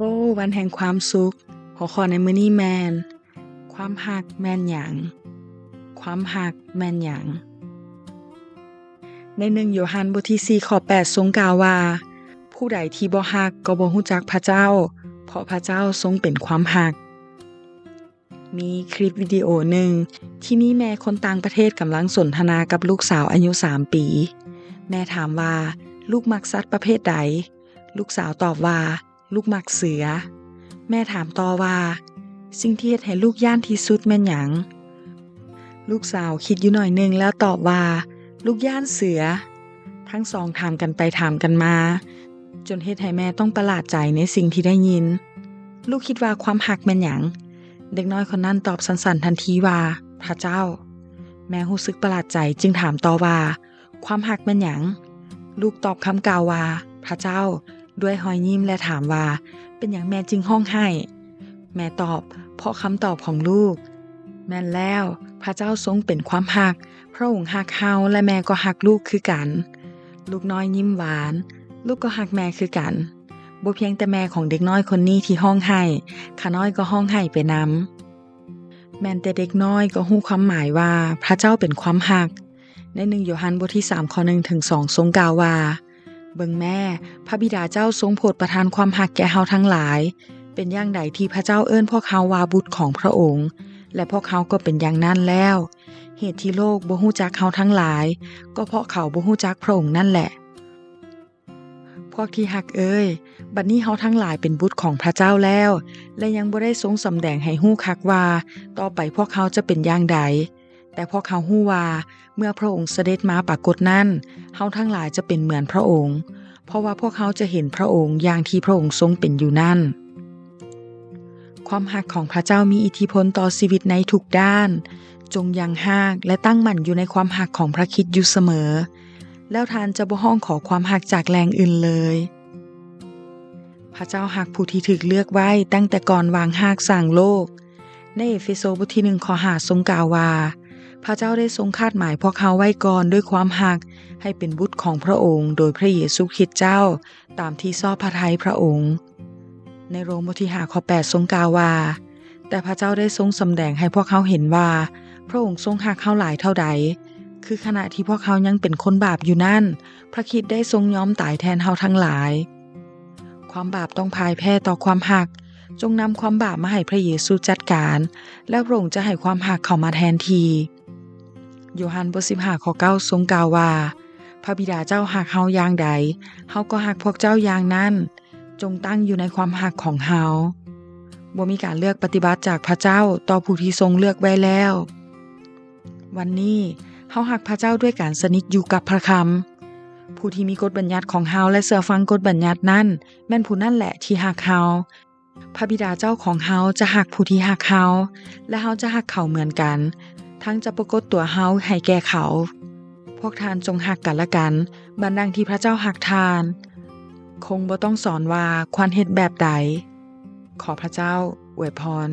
ໂອ້ ວັນແຫ່ງຄວາມສຸກ. ຫົວຂໍ້ໃນມື້ນີ້ແມ່ນ ຄວາມຮັກແມ່ນຫຍັງ? ຄວາມຮັກແມ່ນຫຍັງ? ໃນໜຶ່ງໂຢຮັນບົດທີສີ່ ຂໍ້ແປດ ຊົງກ່າວວ່າ, ຜູ້ໃດທີ່ບໍ່ຮັກກໍບໍ່ຮູ້ຈັກພະເຈົ້າ, ເພາະພະເຈົ້າຊົງເປັນຄວາມຮັກ. ມີຄລິບວິດີໂອໜຶ່ງທີ່ມີແມ່ຄົນຕ່າງປະເທດກຳລັງສົນທະນາກັບລູກສາວອາຍຸສາມປີ. ແມ່ຖາມວ່າ, ລູກມັກສັດປະເພດໃດ? ລູກສາວຕອບວ່າ, ລູກມັກເສືອ. ແມ່ຖາມຕໍ່ວ່າ, ສິ່ງທີ່ເຮັດໃຫ້ລູກຢ້ານທີ່ສຸດແມ່ນຫຍັງ? ລູກສາວຄິດຢູ່ໜ້ອຍໜຶ່ງແລ້ວຕອບວ່າ, ລູກຢ້ານເສືອ. ທັງສອງຖາມກັນໄປຖາມກັນມາ, ຈົນເຮັດໃຫ້ແມ່ຕ້ອງປະຫຼາດໃຈໃນສິ່ງທີ່ໄດ້ຍິນ. ລູກຄິດວ່າຄວາມຮັກແມ່ນຫຍັງ? ເດັກນ້ອຍຄົນນັ້ນຕອບສັ້ນໆທັນທີວ່າ, ພະເຈົ້າ. ແມ່ຮູ້ສຶກປະຫຼາດໃຈຈຶ່ງຖາມຕໍ່ວ່າ, ຄວາມຮັກແມ່ນຫຍັງ? ລູກຕອບຄຳກ່າວວ່າ, ພະເຈົ້າ, ດ້ວຍຮອຍຍິ້ມ ແລະ ຖາມວ່າ, ເປັນຫຍັງແມ່ຈຶ່ງຮ້ອງໄຫ້? ແມ່ຕອບ, ເພາະຄຳຕອບຂອງລູກ. ແມ່ນແລ້ວ, ພະເຈົ້າຊົງເປັນຄວາມຮັກ. ພະອົງຮັກເຮົາ ແລະ ແມ່ກໍຮັກລູກຄືກັນ. ລູກນ້ອຍຍິ້ມຫວານ. ລູກກໍຮັກແມ່ຄືກັນ. ບໍ່ພຽງແຕ່ແມ່ຂອງເດັກນ້ອຍຄົນນີ້ທີ່ຮ້ອງໄຫ້, ຂ້ານ້ອຍກໍຮ້ອງໄຫ້ໄປນຳ. ແມ່ນແຕ່ເດັກນ້ອຍກໍຮູ້ຄວາມໝາຍວ່າພະເຈົ້າເປັນຄວາມຮັກ. ໃນໜຶ່ງໂຢຮັນບົດທີສາມ ຂໍ້ໜຶ່ງເຖິງສອງ ຊົງກ່າວວ່າ, ເບິ່ງແມ້, ພະບິດາເຈົ້າຊົງໂຜດປະທານຄວາມຮັກແກ່ເຮົາທັງຫຼາຍ. ເປັນຢ່າງໃດທີ່ພະເຈົ້າເອີ້ນພວກເຮົາວ່າບຸດຂອງພະອົງ, ແລະ ພວກເຮົາກໍເປັນຢ່າງນັ້ນແລ້ວ. ເຫດທີ່ໂລກບໍ່ຮູ້ຈັກເຮົາທັງຫຼາຍ, ກໍເພາະເຂົາບໍ່ຮູ້ຈັກພະອົງນັ້ນແຫຼະ. ພວກທີ່ຮັກເອີຍ, ບັດນີ້ເຮົາທັງຫຼາຍເປັນບຸດຂອງພະເຈົ້າແລ້ວ, ແລະ ຍັງບໍ່ໄດ້ຊົງສຳແດງໃຫ້ຮູ້ຄັກວ່າຕໍ່ໄປພວກເຮົາຈະເປັນຢ່າງໃດ. ແຕ່ພວກເຮົາຮູ້ວ່າເມື່ອພະອົງສະເດັດມາປາກົດນັ້ນ, ເຮົາທັງຫຼາຍຈະເປັນເໝືອນພະອົງ, ເພາະວ່າພວກເຮົາຈະເຫັນພະອົງຢ່າງທີ່ພະອົງຊົງເປັນຢູ່ນັ້ນ. ຄວາມຮັກຂອງພະເຈົ້າມີອິດທິພົນຕໍ່ຊີວິດໃນທຸກດ້ານ. ຈົ່ງຍັງຮາກ ແລະ ຕັ້ງໝັ້ນຢູ່ໃນຄວາມຮັກຂອງພະຄຣິດຢູ່ສະເໝີ, ແລ້ວທ່ານຈະບໍ່ຮ້ອງຂໍຄວາມຮັກຈາກແຫຼ່ງອື່ນເລີຍ. ພະເຈົ້າຮັກຜູ້ທີ່ຖືກເລືອກໄວ້ຕັ້ງແຕ່ກ່ອນວາງຮາກສ້າງໂລກ. ໃນເອເຟໂຊບົດທີໜຶ່ງ ຂໍ້ຫ້າ ຊົງກ່າວວ່າ, ພະເຈົ້າໄດ້ຊົງຄາດໝາຍພວກເຮົາໄວ້ກ່ອນດ້ວຍຄວາມຮັກ ໃຫ້ເປັນບຸດຂອງພະອົງໂດຍພະເຢຊູຄຣິດເຈົ້າ, ຕາມທີ່ຊອບພະໄທພະອົງ. ໃນໂຣມບົດທີຫ້າ ຂໍ້ແປດ ຊົງກ່າວວ່າ, ແຕ່ພະເຈົ້າໄດ້ຊົງສຳແດງໃຫ້ພວກເຮົາເຫັນວ່າ ພະອົງຊົງຮັກເຮົາຫຼາຍເທົ່າໃດ, ຄືຂະນະທີ່ພວກເຮົາຍັງເປັນຄົນບາບຢູ່ນັ້ນ, ພະຄຣິດໄດ້ຊົງຍອມຕາຍແທນເຮົາທັງຫຼາຍ. ຄວາມບາບຕ້ອງພ່າຍແພ້ຕໍ່ຄວາມຮັກ. ຈົ່ງນຳຄວາມບາບມາໃຫ້ພະເຢຊູຈັດການ, ແລ້ວພະອົງຈະໃຫ້ຄວາມຮັກເຂົ້າມາແທນທີ່. ໂຢຮັນບົດສິບຫ້າ ຂໍ້ເກົ້າ ຊົງກ່າວວ່າ, ພະບິດາເຈົ້າຮັກເຮົາຢ່າງໃດ, ເຮົາກໍຮັກພວກເຈົ້າຢ່າງນັ້ນ. ຈົ່ງຕັ້ງຢູ່ໃນຄວາມຮັກຂອງເຮົາ. ບໍ່ມີການເລືອກປະຕິບັດຈາກພະເຈົ້າຕໍ່ຜູ້ທີ່ຊົງເລືອກໄວ້ແລ້ວ. ວັນນີ້ເຮົາຮັກພະເຈົ້າດ້ວຍການສະໜິດຢູ່ກັບພະຄຳ. ຜູ້ທີ່ມີກົດບັນຍັດຂອງເຮົາ ແລະ ເຊື່ອຟັງກົດບັນຍັດນັ້ນ, ແມ່ນຜູ້ນັ້ນແຫຼະທີ່ຮັກເຮົາ. ພະບິດາເຈົ້າຂອງເຮົາຈະຮັກຜູ້ທີ່ຮັກເຮົາ, ແລະ ເຮົາຈະຮັກເຂົາເໝືອນກັນ, ທັງຈະປາກົດຕົວເຮົາໃຫ້ແກ່ເຂົາ. ພວກທ່ານຈົ່ງຮັກກັນແລະກັນ, ບາດດັ່ງທີ່ພະເຈົ້າຮັກທ່ານ. ຄົງບໍ່ຕ້ອງສອນວ່າຄວນເຮັດແບບໃດ. ຂໍພະເຈົ້າອວຍພອນ.